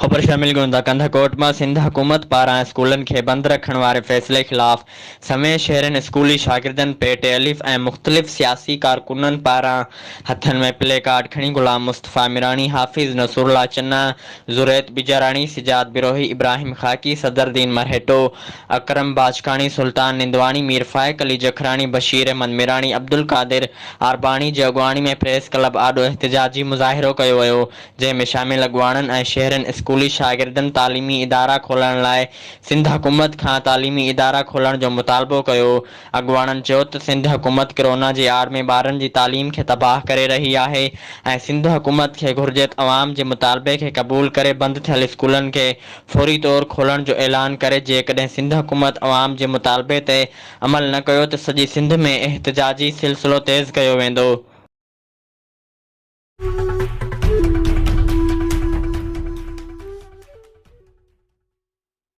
خبر شامل ڪيون ٿا ڪنڌڪوٽ مان سنڌ حڪومت پاران اسڪولن کي بند رکڻ واري فيصلي خلاف سوين شهرين اسڪولي شاگردن پي ٽي الف ۽ مختلف سياسي ڪارڪنن پاران هٿن ۾ پلي ڪارڊ کڻي غلام مصطفيٰ ميراڻي، حافظ نصرالله چنا، زريت بجاراڻي، سجاد بروهي، ابراهيم خاڪي، صدر دين مرهيٽو، اڪرم باجڪاڻي، سلطان نندواڻي، مير فائق علي جکراڻي، بشير احمد ميراڻي، عبدالقادر عرباڻي جي اڳواڻي ۾ پريس ڪلب آڏو احتجاجي مظاهرو ڪيو ويو. جنهن ۾ شامل اڳواڻن ۽ شهرين اسڪولي شاگردن تعليمي ادارا کولڻ لاء سنڌ حڪومت کان تعليمي ادارا کولڻ جو مطالبو ڪيو. اڳواڻن چيو ته سنڌ حڪومت ڪرونا جي آڙ ۾ ٻارن جي تعليم کي تباهه ڪري رهي آهي ۽ سنڌ حڪومت کي گهرجي ته عوام جي مطالبي کي قبول ڪري بند ٿيل اسڪولن کي فوري طور کولڻ جو اعلان ڪري جيڪڏهن سنڌ حڪومت عوام جي مطالبي تي عمل نه ڪيو ته سڄي سنڌ ۾ احتجاجي سلسلو تيز ڪيو ويندو.